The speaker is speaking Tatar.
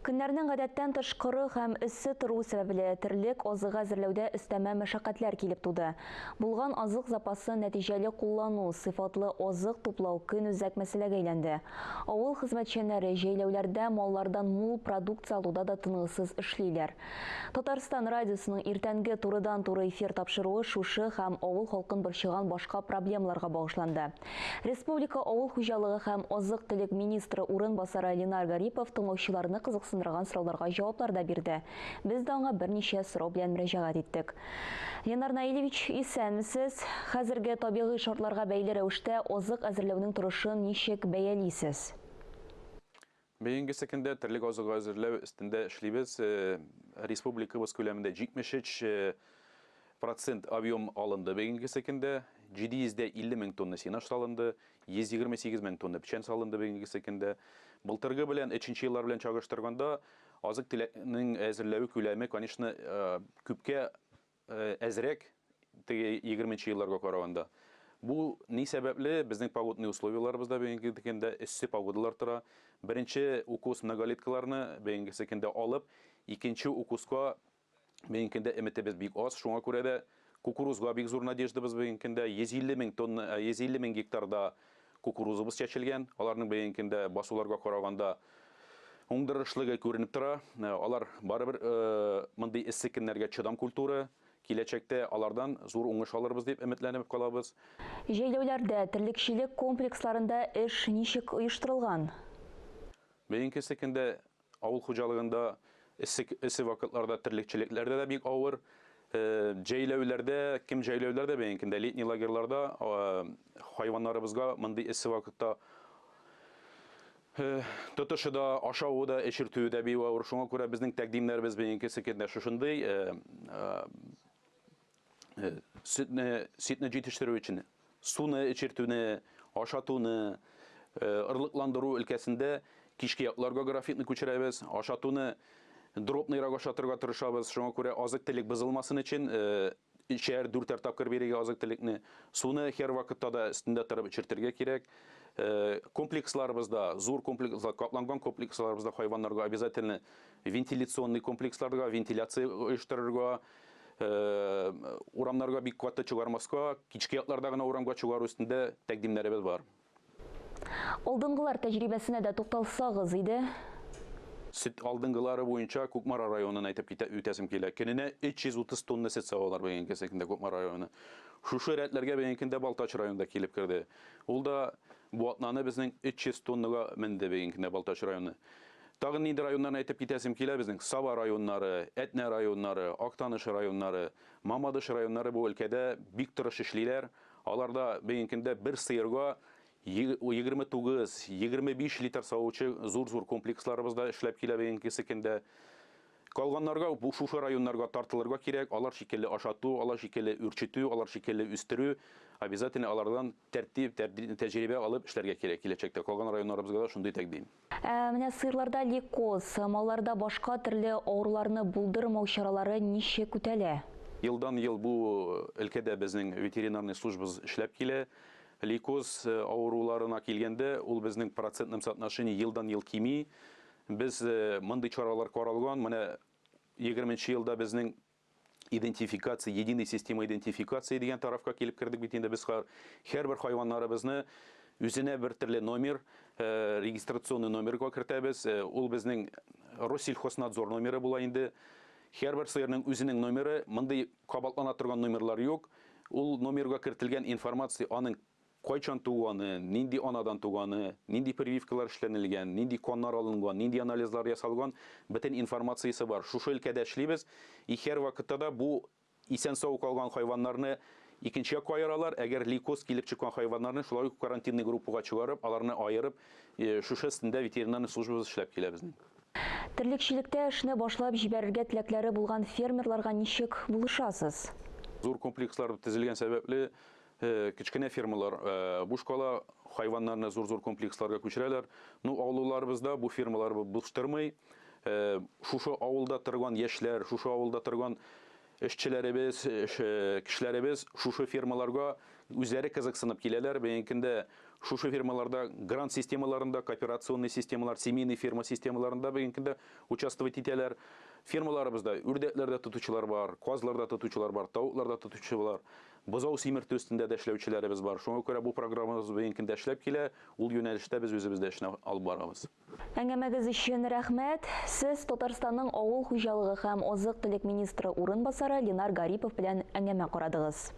Көннәрнең гадәттән тыш коры һәм эссе торуы сәбәпле, терлек азыгы әзерләүдә өстәмә мәшәкатьләр килеп туды. Булган азык запасын нәтиҗәле куллану, сыйфатлы азык туплау көнүзәк мәсьәләгә әйләнде. Авыл хезмәтчәннәре җәйләүләрдә маллардан мул продукция алуда да тынгысыз эшлиләр. Татарстан радиосының иртәнге турыдан-туры эфир тапшыруы шушы һәм авыл халкын борчыган башка проблемаларга багышланды. Республика авыл хуҗалыгы һәм азык-төлек министры урынбасары Ленар Гарипов тыңлаучыларны кызыксындырган сорауларга җаваплар да бирде. Без дә аңа берничә сорау белән мөрәҗәгать иттек. Ленар Наилевич, исәнмесез! Хәзерге табигый шартларга бәйле рәвештә азык әзерләүнең торышын ничек бәялисез? Бүгенгесе көндә терлек азыгы әзерләү өстендә эшлибез. Республикабыз күләмендә 73 процент объем алынды бүгенгесе көндә. 750 мең тонна сенаж салынды, 128 мең тонна печән салынды бүгенгесе көндә. Былтыргы белән өченче еллар белән чагыштырганда азык-төлекнең әзерләү күләме, конечно, күпкә әзрәк теге 20 елларга караганда. Бу ни сәбәпле? Безнең погодный условияләребездә бүгенге көндә эссе погодалар тора. Беренче укус многолеткаларны бүгенге көндә алып, икенче укуска бүгенге көндә өметебез бик аз. Шуңа күрә дә кукурузга бик зур надеждабыз бүгенге көндә. 150 мең тонна, 150 мең гектарда кукурузыбыз чәчелгән. Аларның бүгенге көндә басуларга караганда уңдырышлыгы күренеп тора. Алар барыбер мондый эссе көннәргә чыдам культура. Киләчәктә алардан зур уңыш алырбыз дип өметләнеп калабыз. Җәйләүләрдә, терлекчелек комплексларында эш ничек оештырылган? Бүгенге көндә авыл хуҗалыгында эссе, эссе вакытларда терлекчелекләрдә дә бик авыр. Җәйләүләрдә, кем җәйләүләрдә бүгенге көндә летний лагерьларда хайваннарыбызга мондый эссе вакытта тотышы да, ашавы да, эчертүе дә бик авыр. Шуңа күрә безнең тәкъдимнәребез бүгенге көндә шушындый сөтне җитештерү өчен суны эчертүне, ашатуны, орлыкландыру өлкәсендә кичке якларга графикны күчерәбез, ашатуны дробныйрак ашатырга тырышабыз. Шуңа күрә азык-төлек бозылмасын өчен өчәр, дүртәр тапкыр бирергә азык-төлекне. Суны һәр вакытта да өстендә торып эчертергә кирәк. Комплексларыбызда, зур комплекслар, капланган комплексларыбызда хайваннарга обязательно вентиляционный комплексларга вентиляция оештырырга, урамнарга бик каты чыгармаска, кичке якларда гына урамга чыгару өстендә тәкъдимнәребез бар. Алдынгылар тәҗрибәсенә дә тукталсагыз иде. Сөт алдынгылары буенча Кукмара районын әйтеп китә үтәсем килә. Көненә 330 тонна сөт савалар бүгенге көндә Кукмара районы. Шушы рәтләргә бүгенге көндә Балтач районы да килеп керде. Ул да бу атнаны безнең 300 тоннага менде бүгенге көндә Балтач районы. Тагын нинди районнарны әйтеп китәсем килә безнең? Саба районнары, Әтнә районнары, Актаныш районнары, Мамадыш районнары бу өлкәдә бик тырыш эшлиләр. Аларда бүгенге көндә бер сыерга 29, 25 литр савучы зур-зур комплексларыбыз да эшләп килә бүгенге көндә. Калганнарга бу шушы районнарга тартылырга кирәк, алар шикелле ашату, алар шикелле үрчетү, алар шикелле үстерү, обязательно алардан тәртип, тәҗрибә алып эшләргә кирәк киләчәктә. Калган районнарыбызга да шундый тәкъдим. Менә сыерларда лейкоз, малларда башка төрле авыруларны булдырмау чаралары ничек үтәлә? Елдан-ел бу өлкәдә безнең ветеринарный службабыз эшләп килә. Лейкоз авыруларына килгәндә, ул безнең процентном соотношении елдан-ел кими. Без мондый чаралар каралган. Менә 20 елда безнең идентификация, единая система идентификации дигән тарафка килеп кердек бит инде без һәрбер хайваннарыбызны үзенә бер төрле номер, регистрационный номерга кертәбез. Ул безнең Россельхознадзор номеры була инде. Һәрбер сыерның үзенең номеры, мондый кабатлана торган номерлар юк. Ул номерга кертелгән информация аның кайчан туганы, нинди анадан туганы, нинди прививкалар эшләнелгән, нинди каннар алынган, нинди анализлар ясалган, бөтен информациясе бар. Шушы өлкәдә эшлибез. И һәр вакытта да бу исән-сау калган хайваннарны икенче якка аералар. Әгәр лейкоз килеп чыккан хайваннарны шулай ук карантинный группага чыгарып, аларны аерып, шушы өстендә ветеринарный службабыз эшләп килә безнең. Терлекчелектә эшне башлап җибәрергә теләкләре булган фермерларга ничек булышасыз? Зур комплекслар төзелгән сәбәпле, кечкенә фермалар буш кала, хайваннарны зур-зур комплексларга күчерәләр. Ну, авылларыбызда бу фермалар буш тормый. Шушы авылда торган яшьләр, шушы авылда торган эшчеләребез, кешеләребез шушы фермаларга үзләре кызыксынып киләләр. Бүгенге көндә Шушы фермаларда грант системаларында, кооперационный системалар, семейный ферма системаларында бүгенге көндә участвовать итәләр. Фермаларыбызда үрдәкләр дә тотучылар бар, казлар да тотучылар бар, тавыклар да тотучылар, бозау симертү өстендә дә эшләүчеләребез бар. Шуңа күрә бу программабыз бүгенге көндә эшләп килә. Ул юнәлештә без үзебез дә эшне алып барабыз. Әңгәмәгез өчен рәхмәт. Сез Татарстанның авыл хуҗалыгы һәм азык-төлек министры урынбасары Ленар Гарипов белән әңгәмә карадыгыз.